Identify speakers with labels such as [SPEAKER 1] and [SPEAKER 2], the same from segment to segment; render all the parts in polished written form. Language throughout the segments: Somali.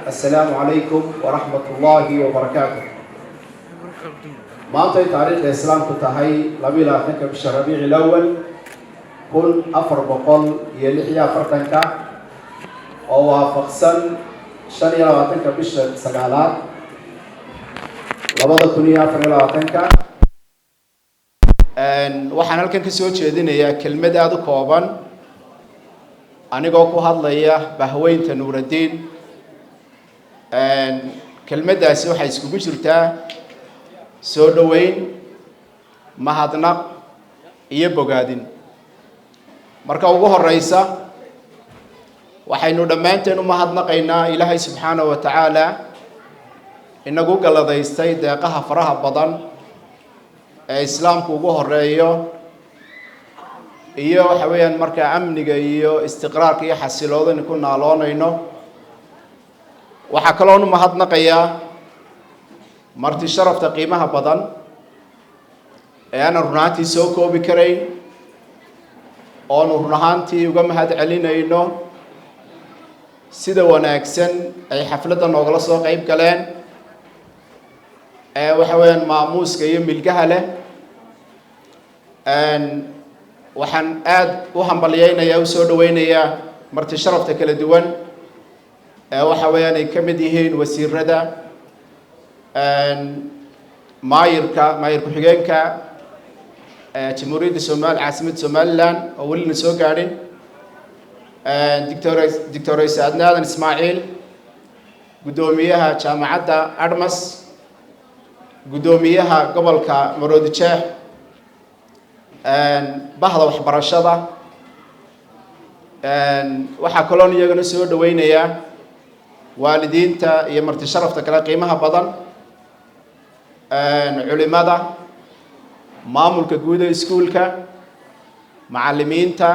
[SPEAKER 1] السلام عليكم ورحمة الله وبركاته. Maantay taariikhda islaamku tahay 22-ka bisha Rabiici Lawal 1446-ka, oo waafaqsan 25-ka bisha sagaalaad 2024-ka, waxaan halkan ka soo jeedinayaa kelmad aada u kooban, anigoo ku hadlaya bahweynta Nuuraddiin. Kelmaddaasi waxay iskugu jirtaa soo dhoweyn, mahadnaq iyo bogaadin. Marka ugu horeysa, waxaynu dhammaanteen u mahadnaqaynaa Ilaahay subxaanahu wa tacaala inagu galladaystay deeqaha faraha badan ee islaamku ugu horeeyo, iyo waxa weeyaan markaa amniga iyo istiqraarka iyo xasiloodaynu ku naaloonayno. Waxaa kaloon u mahadnaqayaa marti sharafta qiimaha badan ee aanan run ahaantii soo koobi karayn, oonu run ahaantii uga mahad celinayno sida wanaagsan ay xafladda noogala soo qeyb galeen, ee waxa weeyaan maamuuska iyo milgaha leh. Waxaan aada u hambalyeynayaa, u soo dhaweynayaa marti sharafta kala duwan ee waxa weeyaan ay ka mid yihiin wasiirada, maayirka, maayir ku-xigeenka Jamhuuriyadda Somal caasimadda Somaliland oo welina soo gaadhin, Doctor Adna Aadan Ismaaciil, guddoomiyaha jaamacadda Admas, guddoomiyaha gobolka Maroodi Jeex, bahda waxbarashada. Waxaa kaloon iyagana soo dhaweynayaa waalidiinta iyo marti sharafta kale qiimaha badan, culimada, maamulka guud ee iskuulka, macallimiinta,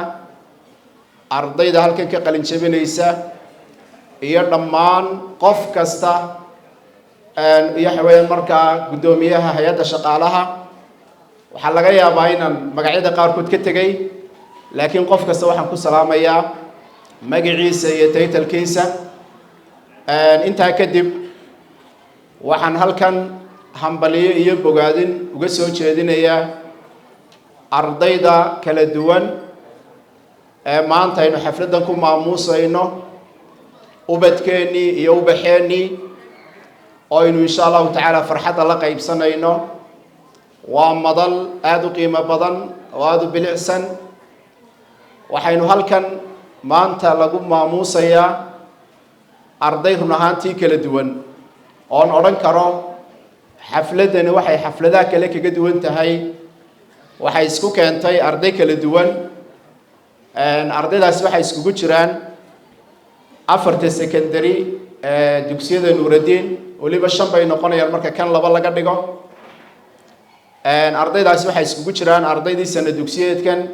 [SPEAKER 1] ardayda halkan ka qalin jebinaysa, iyo dhammaan qof kasta, iyo waxa weeyaan markaa guddoomiyaha hay-adda shaqaalaha. Waxaa laga yaabaa inaan magacyada qaarkood ka tegay, laakiin qof kasta waxaan ku salaamayaa magaciisa iyo title-kiisa. Intaa kadib, waxaan halkan hambaliyo iyo bogaadin uga soo jeedinayaa ardayda kala duwan ee maanta aynu xafladdan ku maamuusayno, ubadkeennii iyo ubaxeennii, oo aynu insha Allahu tacaala farxadda la qaybsanayno. Waa madal aada u qiimo badan oo aada u bilicsan. Waxaynu halkan maanta lagu maamuusayaa arday run ahaantii kala duwan, oon odhan karo xafladdani waxay xafladaha kale kaga duwan tahay waxay isku keentay arday kala duwan. Ardaydaasi waxay iskugu jiraan afarta secondary ee dugsiyada Nuuraddiin, weliba shan bay noqonayaan marka kan laba laga dhigo. Ardaydaasi waxay iskugu jiraan ardaydii sana dugsiyeedkan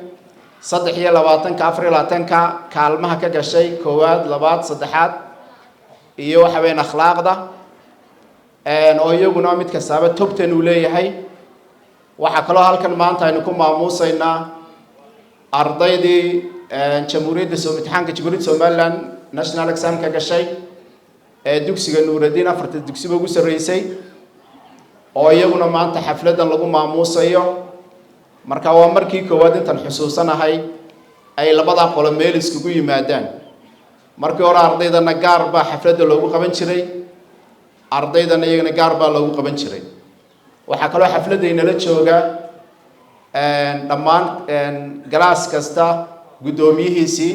[SPEAKER 1] 23-ka, 24-ka kaalmaha ka gashay koowaad, labaad, saddexaad iyo waxa weeyaan akhlaaqda, oo iyaguna mid kastaaba top 10 uu leeyahay. Waxaa kaloo halkan maanta aynu ku maamuusaynaa ardaydii jamhuuriyadda, imtixaanka Jamhuuriyadda Somaliland national exam ka gashay ee dugsiga Nuuraddiin, afarta dugsiba ugu sarreysay, oo iyaguna maanta xafladdan lagu maamuusayo. Marka waa markii koowaad intaan xusuusanahay ay labadaa qolo meel iskugu yimaadaan. Markii hore ardaydana gaar baa xafladda loogu qaban jiray, ardaydana iyagana gaar baa loogu qaban jiray. Waxaa kaloo xafladda inala jooga dhammaan class kasta guddoomiyihiisii.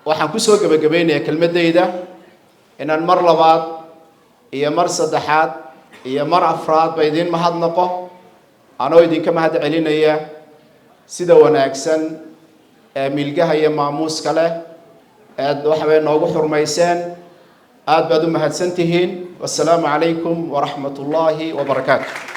[SPEAKER 1] Waxaan kusoo gebagabeynayaa kelmaddayda inaan mar labaad iyo mar saddexaad iyo mar afraad ba idiin mahadnaqo, anoo idinka mahad celinaya sida wanaagsan ee milgaha iyo maamuuska leh eed waxa way noogu xurmayseen. Aad baad u mahadsan tihiin. Wassalaamu calaykum waraxmat ullaahi wabarakaatu.